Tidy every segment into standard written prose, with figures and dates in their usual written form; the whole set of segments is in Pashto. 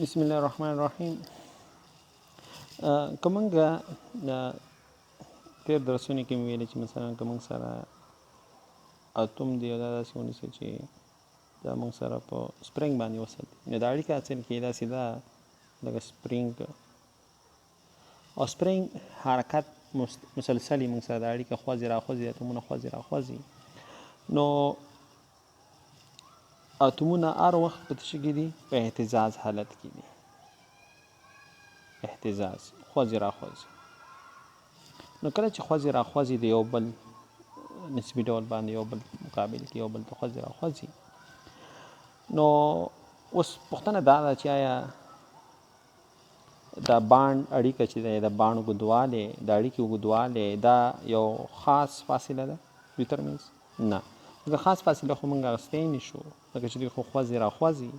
بسم الله الرحمن الرحیم. که موږ تېر درسونو کې مې ویلي چې مثلا که موږ سره اتوم دی او دا داسې ونیسه چې دا موږ سره په سپرینګ باندې وصل دی، نو دا اړیکه اصل کې داسې ده لکه سپرینګ، او سپرینګ حرکت مسلسل موږ سره دا اړیکه خوځي راخوځي، اتومونه خوځي راخوځي. نو اتومونه هر وخت په څه کې دي؟ په اهتزاز حالت کې دي، اهتزاز، خوځي راخوځي. نو کله چې خوځي راخوځي د یو بل نسبي ډول باندې یو بل مقابل کې یو بل ته خوځي راخوځي، نو اوس پوښتنه دا ده چې آیا د bond اړیکه چې دی، د bond اوږدوالی، د اړیکې اوږدوالی، دا یو خاص فاصله ده دوی ترمنځ؟ نه، ځکه خاص فاصله خو موږ اخیستی نه شو، ځکه چې دوی خو خوځي راخوځي.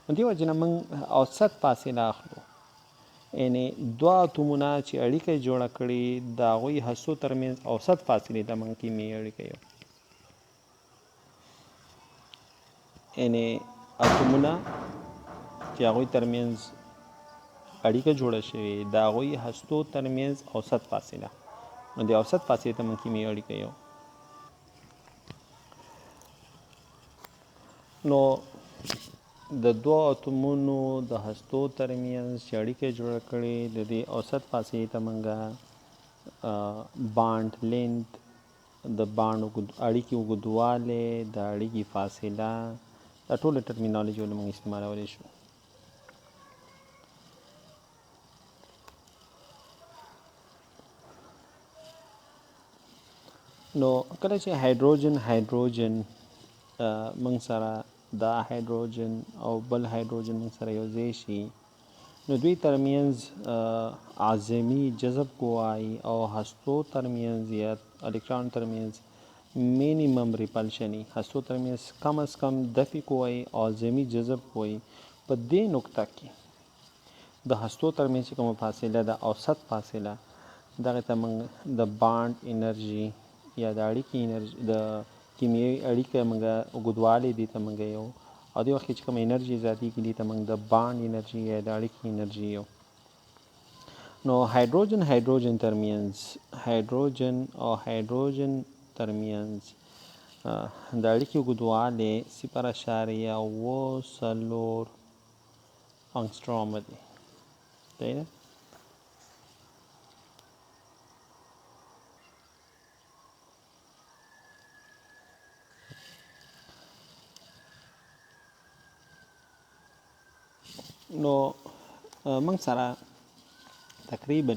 نو دې وجې نه موږ اوسط فاصله اخلو، یعنې دوه اتومونه چې اړیکه یې جوړه کړې د هغوی هستو ترمنځ اوسط فاصلې ته موږ کیمیاوي اړیکه یو، یعنې اتومونه چې هغوی ترمنځ اړیکه جوړه شوې د هغوی هستو ترمنځ اوسط فاصله، نو د اوسط فاصلې ته موږ کیمیاوي اړیکه یو. نو د دوو اتومونو د هستو ترمنځ چې اړیکه جوړه کړې د دې اوسط فاصلې ته موږ bond length، د bond اړیکې اوږدوالی، د اړیکې فاصله، دا ټوله terminology ولې موږ استعمالولی شو. نو کله چې هایدروجن هایدروجن موږ سره دا هایدروجن او بل هایدروجن موږ سره یو ځای شي، نو دوی ترمنځ اعظمي جذب قوای او هستو ترمنځ یا الکترون ترمنځ minimum repulsion، هستو ترمنځ کم از کم دفع قوای او اعظمي جذب قوای. په دې نقطه کې د هستو ترمنځ چې کومه فاصله ده، اوسط فاصله، دغه ته موږ د bond انرژي یا د اړیکې انرژي، د کیمیاوي اړیکه موږ اوږدوالی دې ته موږ یو، او دې وخت کې چې کومه انرژي زیاتېږي دې ته موږ د bond انرژي یا د اړیکې انرژي یو. نو هایدروجن هایدروجن ترمنځ، هایدروجن او هایدروجن ترمنځ د اړیکې اوږدوالی 0.74 انګستروم دی، صحیح ده؟ نو موږ سره تقریبا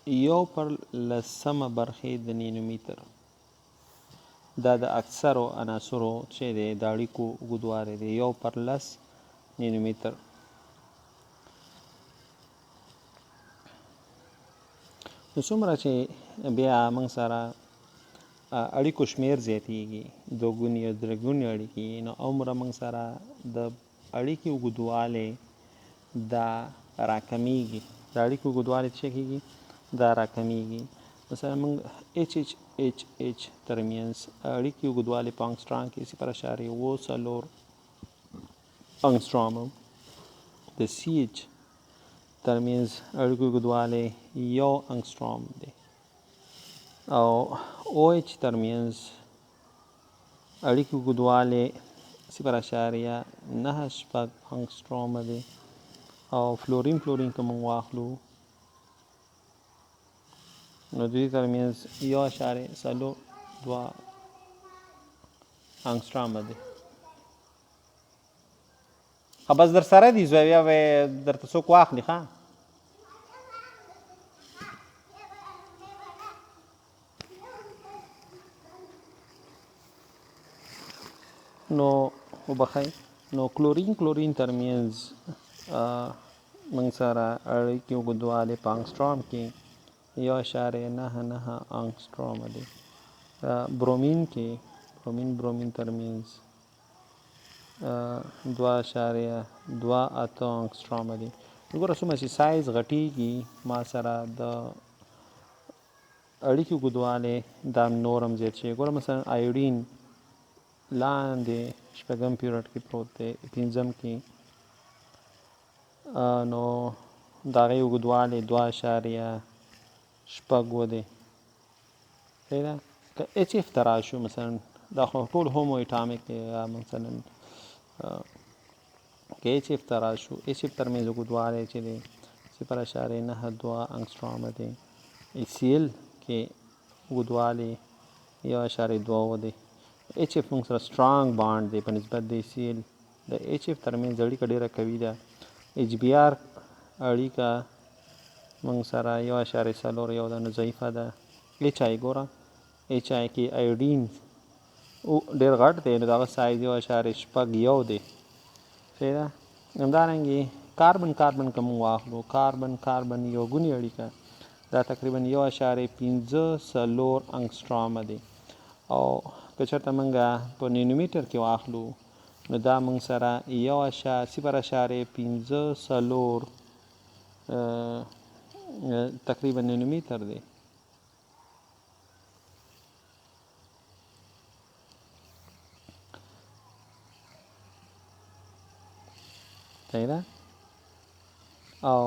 1/10 برخې د نینومیتر، دا د اکثرو عناصرو چې دی د اړیکو اوږدوالی دی، 1/10 نینومیتر. نو څومره چې بیا موږ سره اړیکو شمېر زیاتېږي، دوه ګوني او درې ګوني اړیکې، نو هومره موږ سره د اړیکې اوږدوالی دا راکمیږي، د اړیکو اوږدوالی څه کېږي؟ دا راکمیږي. مثلا موږ اچ اچ اچ اچ ترمنځ اړیکې اوږدوالی په انګسترام کې 0.74 انګسترام، د سی اچ ترمنځ اړیکو اوږدوالی 1 انګسترام دی، او او اچ ترمنځ اړیکې اوږدوالی 0.96 انګسترام دی، او فلورین فلورین که موږ واخلو نو د دوی ترمنځ 1.42 انګسترام دی. ښه بس در سره دي زوی، بیا به درته څوک واخلي. ښه نو وبخښئ، نو کلورین کلورین ترمنځ موږ سره اړیکې اوږدوالی په انګستروم کې 1.99 انګستروم دی. برومین کې برومین برومین ترمنځ 2.28 انګستروم دی. وګوره څومره چې سایز غټیږي ما سره د اړیکې اوږدوالی دا نور هم زیات شي. ګوره مثلا آیوډین لاندې شپږم پیریډ کې پروت دی، پنځم کې، نو د هغې اوږدوالی 2.6 دی. صحیح ده. که اچ اف ته راشو مثلا دا خو ټول هومو اټامیک دی، مثلا که اچ اف ته راشو، اچ اف ترمنځ اوږدوالی چې دی 0.92 انګسټرام دی. ای سی ال کې اوږدوالی 1.2 دی. اچ اف موږ سره سترانګ بانډ دی په نسبت د ای سی ال. د اچ اف ترمنځ اړیکه ډېره قوي ده. اچ بي آر اړیکه موږ سره 1.41 ده، نو ضعیفه ده. اچ آی ګوره، اچ آی کې آیوډین ډېر غټ دی، نو د هغه سایز 1.61 دی. صحیح ده. همدارنګې کاربن کاربن که موږ واخلو، کاربن کاربن یو ګونې اړیکه دا تقریبا 1.54 انګسټرام دی. او که چېرته موږ په نینومیټر کې واخلو نو دا موږ سره 0.54 تقریبا نینومیټر دی. صحیح ده. او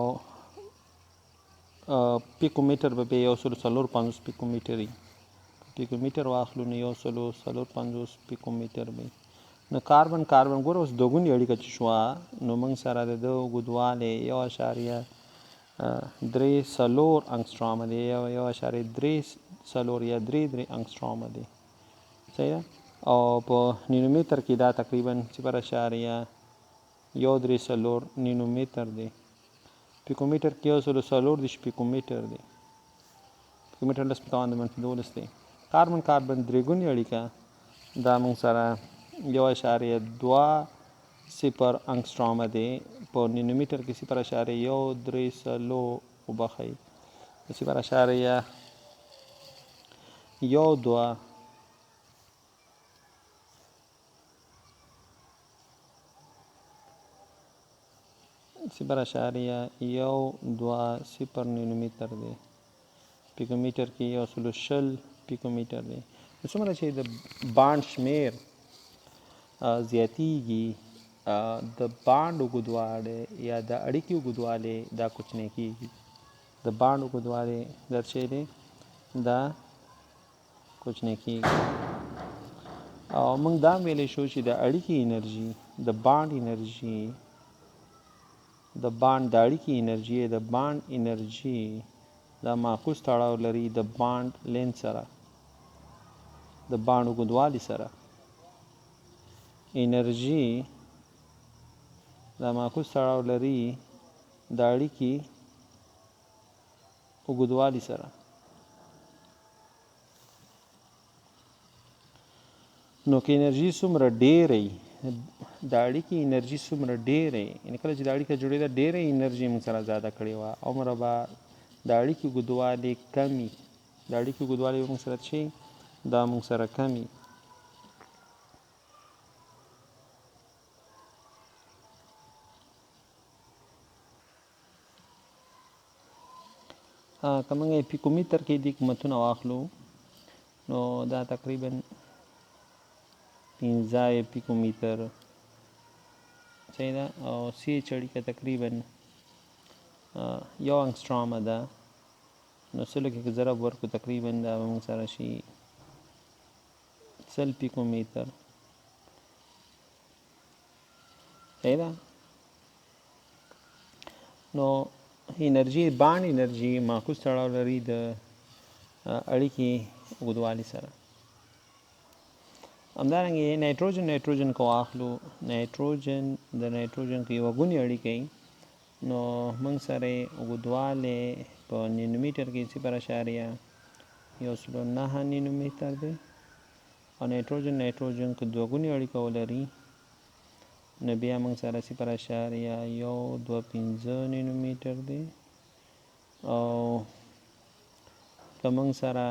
پیکومیټر به بیا 1.54 پیکومیټر وي. پیکومیټر واخلو نو 1.54 پیکومیټر به وي. نو کاربن کاربن ګوره اوس دوه ګونې اړیکه چې شوه نو موږ سره د ده اوږدوالی 1.34 انګسټرام دی، 1.34 یا 3.3 انګسټرام دی. صحیح ده. او په نینومیتر کې دا تقریبا 0.134 نینومیتر دی. پیکومیټر کې 1.34 پیکومیټر دی. پیکومیټر 10 په توان د -12 دی. کاربن کاربن درې ګونې اړیکه دا موږ سره 1.20 انګسټرام دی. په نینومیټر کې 0.134 وبخښئ، 0.12 0.120 نینومیټر دی. پیکومیټر کې 120 پیکومیټر دی. نو څومره چې د بانډ شمېر زیاتیږي د بانډ اوږدوالی یا د اړیکې اوږدوالی دا کوچنی کیږي. د بانډ اوږدوالی دا څه دی؟ دا کوچنی کیږي. او موږ دا هم ویلی شو چې د اړیکې انرژي، د بانډ انرژي، د بانډ د اړیکې انرژي، د بانډ انرژي دا معکوس تړاو لري د بانډ لین سره، د بانډ اوږدوالي سره. انرژي دا معکوس تړاو لري د اړیکې اوږدوالي سره. نو که انرژي څومره ډېره وي، د اړیکې انرژي څومره ډېره وي، یعنې کله چې د اړیکه جوړېده ډېره انرژي موږ سره زیاته کړې وه، هومره به د اړیکې اوږدوالی کم وي. د اړیکې اوږدوالی به موږ سره څه شي؟ دا موږ سره کم وي. که موږ یې پیکومیتر کې دې قیمتونه واخلو نو دا تقریبا 5 پیکومیتر صحیح ده. او سی اچ اړیکه تقریبا 1 انګسټرام ده. نو سلو کې که ضرب ورکړو تقریبا دا به موږ سره شي 100 پیکومیتر. صحیح ده. نو انرژي، بانډ انرژي معکوس تړاو لري د اړیکې اوږدوالي سره. همدارنګه نایتروجن نایتروجن که واخلو، نایتروجن د نایتروجن که یوه ګونې اړیکه وي نو موږ سره اوږدوالی په نینومیټر کې 0.109 نینومیټر دی. او نایتروجن نایتروجن که دوه ګونې اړیکه ولري نو بیا موږ سره 0.125 نینومیټر دی. او که موږ سره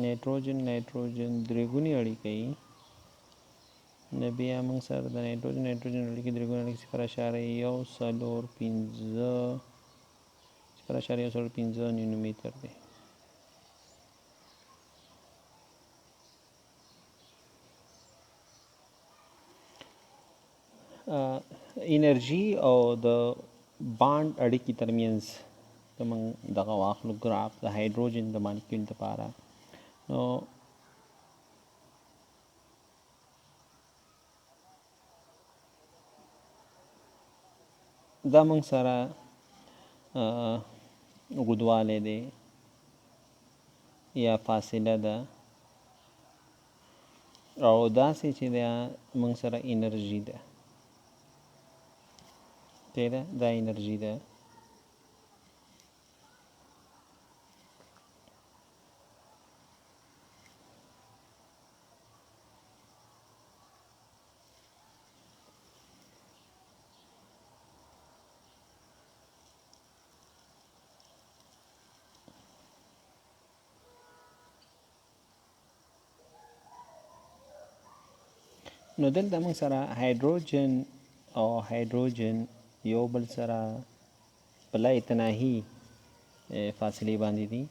نایتروجن نایتروجن درې ګونې اړیکه وي نو بیا موږ سره د نایتروجن نایتروجن اړیکې درې ګونې اړیکې 0.145 0.145 نینومیټر دی. انرژي او د bond اړیکې ترمنځ که موږ دغه واخلو ګراف د هایدروجن د مالیکول دپاره، نو دا موږ سره اوږدوالی دی یا فاصله ده، او داسې چې دا موږ سره انرژي ده، صحیح ده، دا انرژي ده. نو دلته موږ سره هایدروجن او هایدروجن یو بل سره په لایتناهي فاصلې باندې دي.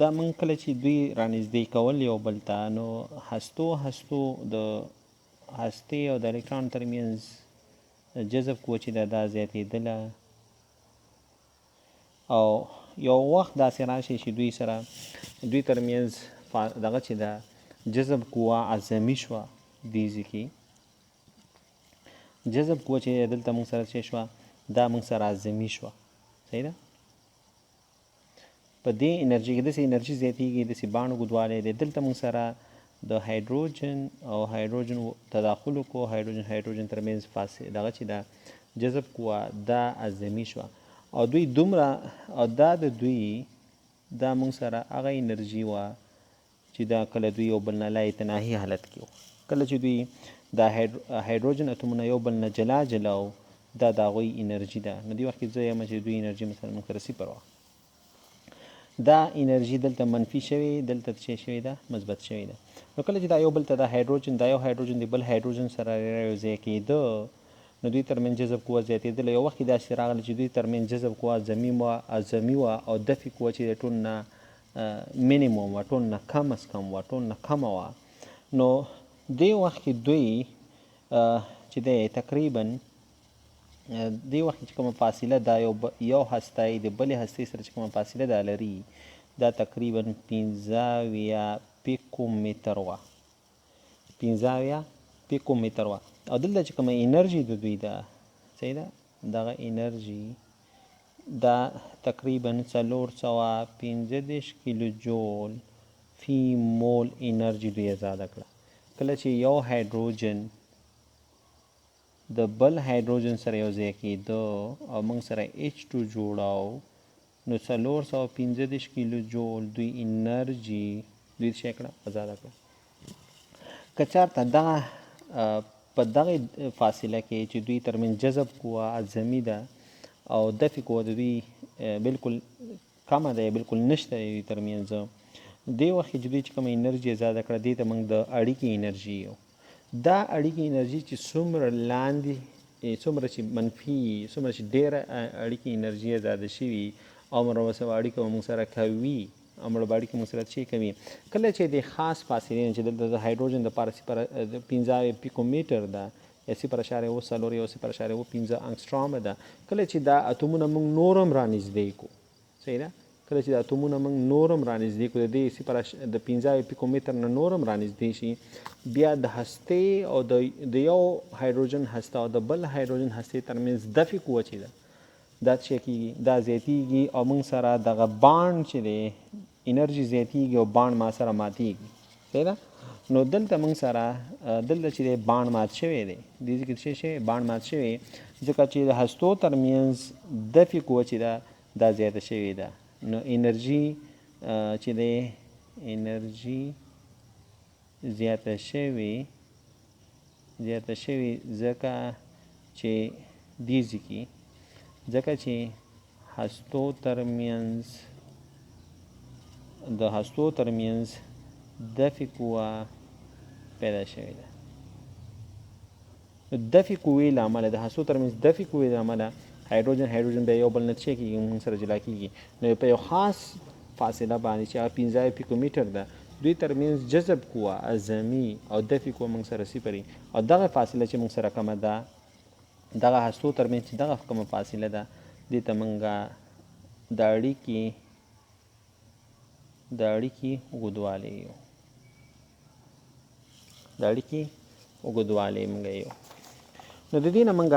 دا موږ کله چې دوی رانږدې کول یو بل ته، نو هستو هستو د هستې او د الکترون ترمنځ جذب قوه چې ده دا زیاتېدله، او یو وخت داسې راشي چې دوی سره دوی ترمنځ دغه چې ده جذب قوه اعظمي شوه. دې ځای کې جذب قوه چې دلته موږ سره څه شوه، دا موږ سره اعظمي شوه، صحیح ده. په دې انرژي کې داسې انرژي زیاتېږي، داسې bond اوږدوالی دی. دلته موږ سره د هایدروجن او هایدروجن تداخل وکړو، هایدروجن هایدروجن ترمنځ فاصله دغه چې ده جذب قوه دا اعظمي شوه، او دوی دومره، او دا د دوی دا موږ سره هغه انرژي وه چې دا کله دوی یو بل نه لایتناهي حالت کې وو، کله چې دوی دا هایدروجن اتومونه یو بل نه جلا جلا وو، دا د هغوی انرژي ده. نو دې وخت کې زه یم چې دوی انرژي مثلا موږ سره صفر وه، دا انرژي دلته منفي شوې، دلته څه شوې ده، مثبت شوې ده. نو کله چې دا یو بل ته دا هایدروجن، دا یو هایدروجن د بل هایدروجن سره یوځای کېده، نو دوی ترمنځ جذب قوه زیاتېدله. یو وخت کې داسې راغله چې دوی ترمنځ جذب قوه اعظمي وه، او دفع قوه چې د ټول نه مینیموم وه، ټول نه کم از کم وه، ټول نه کمه وه. نو دې وخت کې دوی چې دی تقریبا دې وخت کې چې کومه فاصله دا یو هسته د بلې هستې سره چې کومه فاصله دا لري، دا تقریبا 75 پیکومتر وه، 75 پیکومتر وه. او دلته چې کومه انرژي د دوی ده، صحیح ده، دغه انرژي دا تقریبا 435 کیلو جول فی مول انرژي دوی ازاده کړه. کله چې یو هایدروجن د بل هایدروجن سره یو ځای کېده او موږ سره H2 جوړاو، نو 435 کیلو جول دوی انرژي دوی څه کړه، ازاده کړه. که چېرته دغه په دغه فاصله کې چې دوی ترمنځ جذب قوه اعظمي ده او دفع قوه د دوی بالکل کمه ده، بالکل نشته دوی ترمنځ، دې وخت کې چې دوی چې کومه انرژي ازاده کړه، دې ته موږ د اړیکې انرژي یو. دا اړیکې انرژي چې څومره لاندې، څومره چې منفي، څومره چې ډېره اړیکې انرژي ازاده شوي، عمر به سره اړیکه به موږ سره کوي، عمر به اړیکه موږ سره څه کوي. کله چې د خاص فاصلې نه چې دلته د هایدروجن دپاره صفر 75 پیکومتر ده یا 0.74 یا 0.75 انګستروم ده، کله چې دا اتومونه موږ نور هم رانږدې کړو، صحیح ده، کله چې د اتومونه موږ نور هم رانږدې کړو، د دې صفر د 75 پیکومتر نه نور هم رانږدې شي، بیا د هستې او د یو هایدروجن هسته او د بل هایدروجن هستې ترمنځ دفع قوه چې ده دا څه کېږي، دا زیاتېږي، او موږ سره دغه bond چې دی انرژي زیاتېږي او bond ما سره ماتېږي، صحیح ده. نو دلته موږ سره دلته چې دی bond مات شوی دی، دې ځای کې څه شوی، bond مات شوی، ځکه چې د هستو ترمنځ دفع قوه چې ده دا زیاته شوې ده. نو انرژي چې دی انرژي زیاته شوې، زیاته شوې ځکه چې دې ځای کې، ځکه چې هستو ترمنځ د هستو ترمنځ دفع قوه پیدا شوې ده. دفع قوې له امله، د هستو ترمنځ دفع قوې له امله هایدروجن هایدروجن بیا یو بل نه څه کېږي، موږ سره جلا کېږي. نو په یو خاص فاصله باندې چې هغه 75 پیکومتر ده، دوی ترمنځ جذب قوه اعظمي او دفع قوه موږ سره صفر او دغه فاصله چې موږ سره کمه ده، دغه هستو ترمنځ چې دغه کومه فاصله ده، دې ته موږ د اړیکې اوږدوالی یو، د اړیکې اوږدوالی موږ یو. نو د دې نه موږ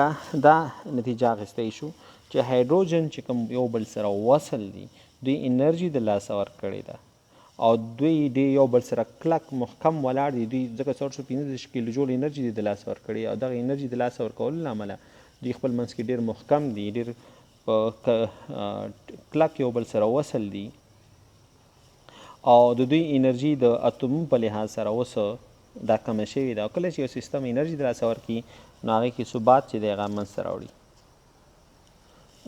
دا نتیجه اخیستی شو چې هایدروجن چې کوم یو بل سره وصل دي، دوی انرژي د لاسه ورکړې ده او دوی ډېر یو بل سره کلک محکم ولاړ دي. دوی ځکه 435 کیلو جول انرژي دوی د لاسه ورکړې او دغه انرژي د لاسه ورکولو له امله دوی خپل منځ کې ډېر محکم دي، ډېر په کلک یو بل سره وصل دي او د دوی انرژي د اتوم په لحاظ سره اوس دا کمه شوې ده. او کله چې یو سیستم انرژي د لاسه ورکړي نو هغې کې ثبات چې دی هغه منځته راوړي.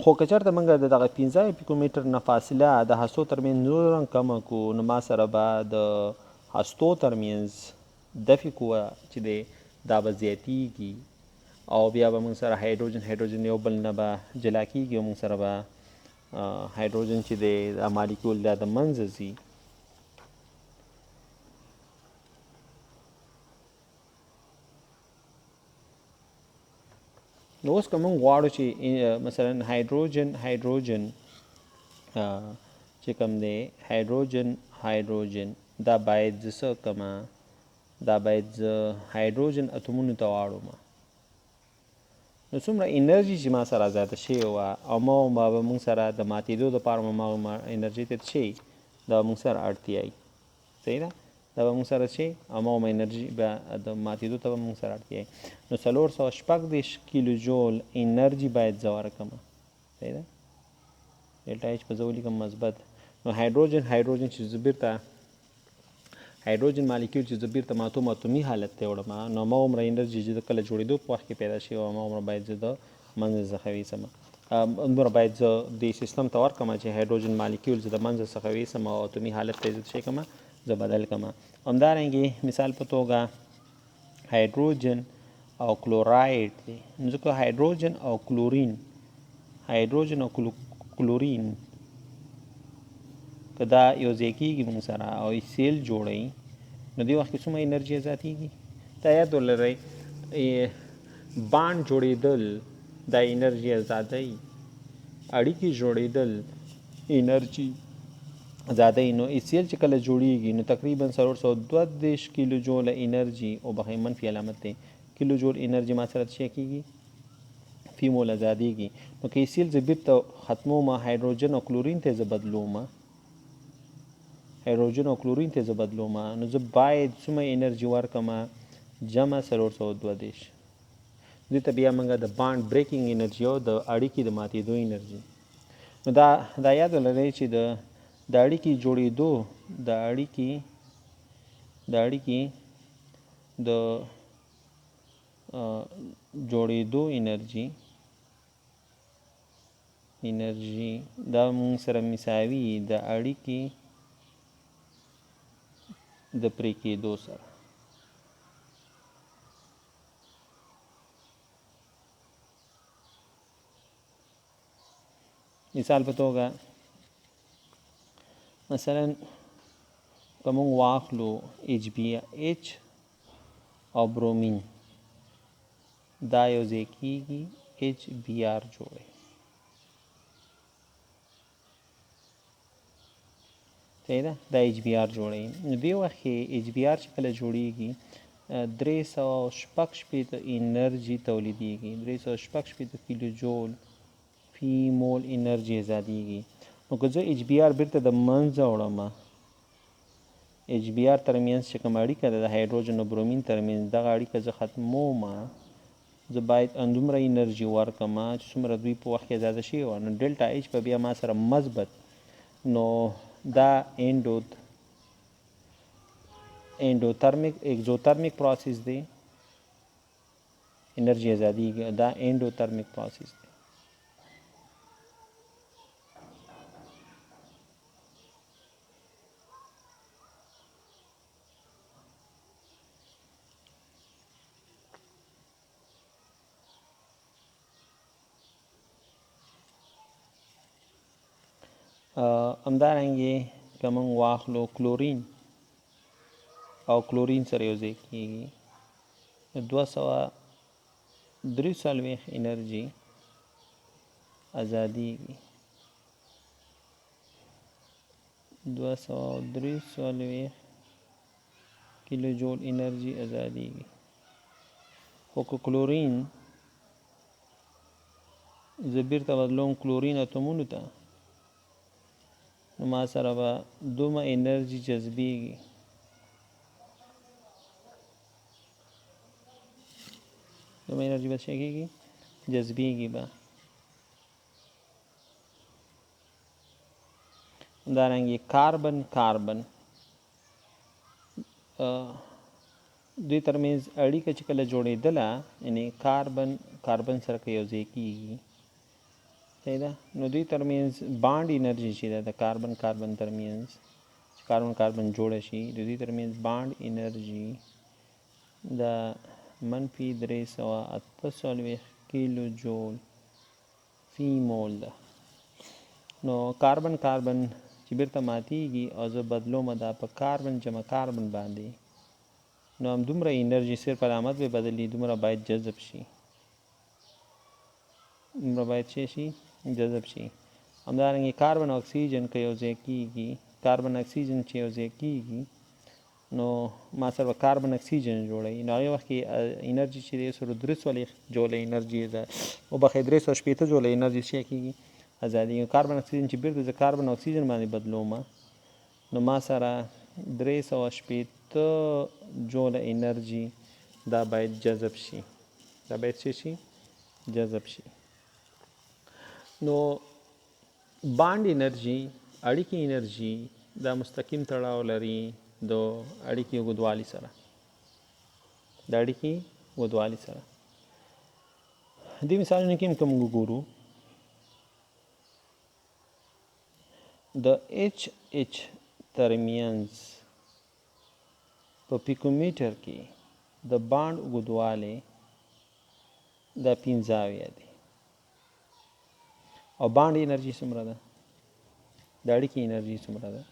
خو که چېرته موږ د دغه 5 پیکومتر نه فاصله د هستو ترمنځ نور هم کمه کړو، نو ما سره به د هستو ترمنځ دفع قوه چې دی دا به زیاتیږي او بیا به موږ سره هایدروجن یو بل نه به جلا کیږي او موږ سره به هایدروجن چې دی دا مالیکول دا د منځه ځي. نو اوس که موږ غواړو چې مثلا هایدروجن چې کوم دی، هایدروجن دا باید زه څه کړم، دا باید زه هایدروجن اتومونو ته واړوم. نو څومره انرژي چې ما سره ازاده شوې وه او ما به موږ سره د ماتېدو دپاره ما انرژي ته څه شي دا به موږ سره اړتیا وي، صحیح ده؟ دا به موږ سره شي او ما انرژي به د ماتېدو ته به موږ سره اړتیا وي. نو 436 کیلو جول انرژي باید زه ورکړم، صحیح ده؟ ډیلټا ایچ به زه ولیکم مثبت. نو هایدروجن چې زه بېرته هایدروجن مالیکول چې زه بېرته ماتوم اتومي حالت ته وړم، نو ما عمره انرژي چې د کله جوړېدو په وخت کې پیدا شوې وه، ما عمره باید زه د منځه څخه ویسم، عمره باید زه دې سیستم ته ورکړم چې هایدروجن مالیکول زه د منځه څخه ویسم او اتومي حالت ته یې زه څه کړم، زه بدل کړم. همدارنګې مثال په توګه هایدروجن او کلوراید دی، نو ځکه هایدروجن او کلورین، هایدروجن او کلورین که دا یو ځای کېږي موږ سره او سیل جوړوي، نو دې وخت کې څومره انرژي ازادېږي؟ دا یاد ولرئ، بانډ جوړېدل دا انرژي ازادوي، اړیکې جوړېدل انرژي ازادوي. نو ای سي ال چې کله جوړېږي نو تقریبا 432 کیلو جوله انرژي، او بخښئ منفي علامت دی، کیلو جول انرژي ما سره څه کېږي؟ فی مول ازادېږي. نو که ای سي ال زه بېرته ختموم، هایدروجن او کلورین ته زه بدلوم، هایدروجن او کلورین ته زه بدلوم، نو زه باید څومره انرژي ورکړم؟ جمع 432. دې ته بیا موږ د bond breaking انرژي او د اړیکې د ماتېدو انرژي. نو دا یاد ولرئ چې د اړیکې جوړېدو، د اړیکې، د اړیکې د جوړېدو انرژي دا موږ سره مساوي د اړیکې د پرې کېدو سره. مثال په توګه مثلا که موږ واخلو ایچ بي ایچ او برومین، دا یو ځای کېږي ایچ بي آر جوړوي، صحیح ده؟ دا ایچ بي آر جوړوي. نو دې وخت کې ایچ بي آر چې کله جوړېږي 366 انرژي تولیدېږي، 366 کیلو جول فی مول انرژي ازادېږي. نو که زه ایچ بي آر بېرته د منځه وړم، ایچ بي آر ترمنځ چې کومه اړیکه ده د هایدروجن او برومین ترمنځ، دغه اړیکه زه ختموم، زه باید اندومره انرژي ورکړم چې څومره دوی په وخت کې ازاده شوې وه. نو ډیلټا ایچ به بیا ما سره مثبت، نو دا اندوترمیک اگزوترمیک پروسس دی، انرژي ازادېږي، دا اندوترمیک پروسس دی. همدارنګې که موږ واخلو کلورین، او کلورین سره یو ځای کیږي، نو 243 انرژي ازادیږي. 243 کیلو جول انرژي ازادیږي. خو که کلورین زه بیرته بدلوم کلورین اتومونو ته، نو ما سره به دومره انرژي جذبیږي. دومره انرژي به څه کیږي؟ جذبیږي به. همدارنګه کاربن کاربن دوی ترمنځ اړیکه چې کله جوړېدله، یعنی کاربن کاربن سره که یو ځای کیږي، صحیح ده، نو دوی ترمنځ bond انرژي چې ده د کاربن کاربن ترمنځ چې کاربن کاربن جوړه شي، د دوی ترمنځ bond انرژي د منفي 348 کیلو جول فی مول ده. نو کاربن کاربن چې بیرته ماتیږي او زه بدلوم دا په کاربن جمع کاربن باندې، نو همدومره انرژي صرف علامت به بدلي، دومره باید جذب شي، دومره باید څه شي؟ جذب شي. همدارنګه کاربن اکسیجن که یو ځای کیږي، کاربن اکسیجن چې یو ځای کیږي، نو ما سره به کاربن اکسیجن جوړوي. نو هغې وخت کې انرژي چې دی 143 جوله انرژي ده، وبخښئ 360 جوله انرژي څه کیږي؟ ازادیږي. کاربن اکسیجن چې بیرته زه کاربن اکسیجن باندې بدلوم، نو ما سره 360 جوله انرژي دا باید جذب شي، دا باید څه شي؟ جذب شي. نو bond انرژي، اړیکې انرژي دا مستقیم تړاو لري د اړیکې اوږدوالي سره، د اړیکې اوږدوالي سره. دې مثالونو کې هم که موږ وګورو، د اچ اچ ترمنځ په پیکومیټر کې د bond اوږدوالی دا 75 دی، او bond انرژي څومره ده؟ د اړیکې انرژي څومره ده؟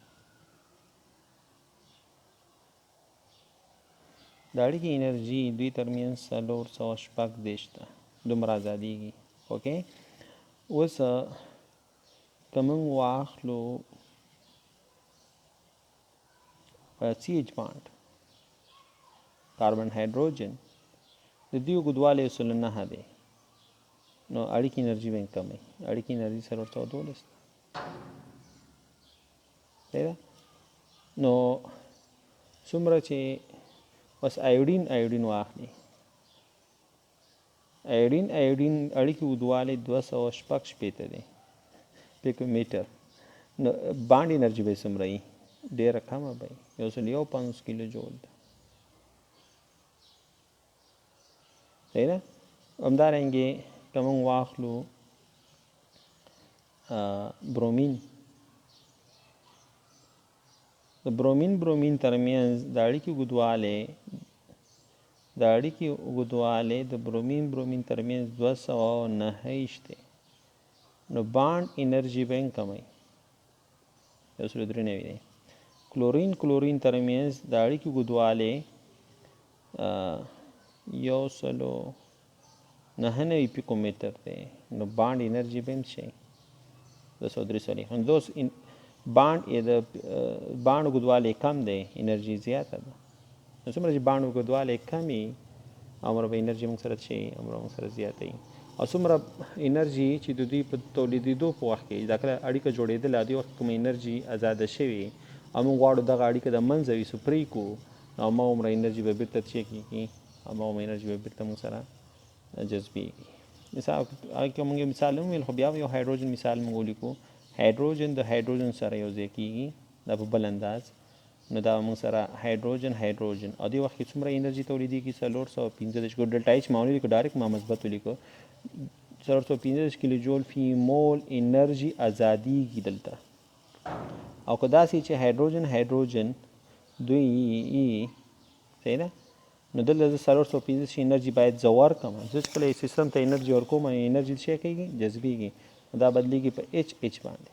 د اړیکې انرژي دوی ترمنځ 436 ده، دومره ازادیږي. okay، اوس که موږ واخلو C H bond کاربن هایدروجن، د دې اوږدوالی 109 دی، نو اړیکې انرژي به یې کمه وي، اړیکې انرژي 412 ده. صحیح ده. نو څومره چې اوس iodine iodine واخلي، iodine iodine اړیکې اوږدوالی 266 دی پیکومیټر، نو bond انرژي به یې څومره وي؟ ډېره کمه به وي، 151 کیلو جول ده. صحیح ده. همدارنګې که موږ واخلو برومین، د برومین برومین ترمنځ د اړیکې اوږدوالی، د اړیکې اوږدوالی د برومین برومین ترمنځ 229 دی، نو bond انرژي به یې کمه وي، 193 دی. کلورین کلورین ترمنځ د اړیکې اوږدوالی 199 پیکومتر دی، نو bond انرژي به هم شي 243. همدوس bond یې د bond اوږدوالی کم دی، انرژي زیاته ده. نو څومره چې bond اوږدوالی کم وي، هومره به انرژي موږ سره څه وي؟ هومره موږ سره زیاته وي. او څومره انرژي چې د دوی په تولیدېدو په وخت کې دا کله اړیکه جوړېدله، دې وخت کومه انرژي ازاده شوې او موږ غواړو دغه اړیکه د منځه یوسو، پرې کړو، نو هماغومره انرژي به بېرته څه کېږي؟ هماغومره انرژي به بېرته موږ سره جذبېږي. مثال هغه کې موږ یو مثال هم ویل، خو بیا یو هایدروجن مثال موږ ولیکو. هایدروجن د هایدروجن سره یو ځای کېږي، دا په بل انداز، نو دا موږ سره هایدروجن هایدروجن، او دې وخت کې څومره انرژي تولیدېږي؟ 435. که delta H ما ونه لیکو، direct ما مثبت ولیکو، 435 کیلو جول فی مول انرژي ازادېږي دلته. او که داسې چې هایدروجن هایدروجن دوی صحیح ده، نو دلته زه 435 انرژي باید زه ورکړم. زه چې کله سیستم ته انرژي ورکوم، انرژي څه کېږي؟ جذبېږي. دا بدلېږي په اچ اچ باندې.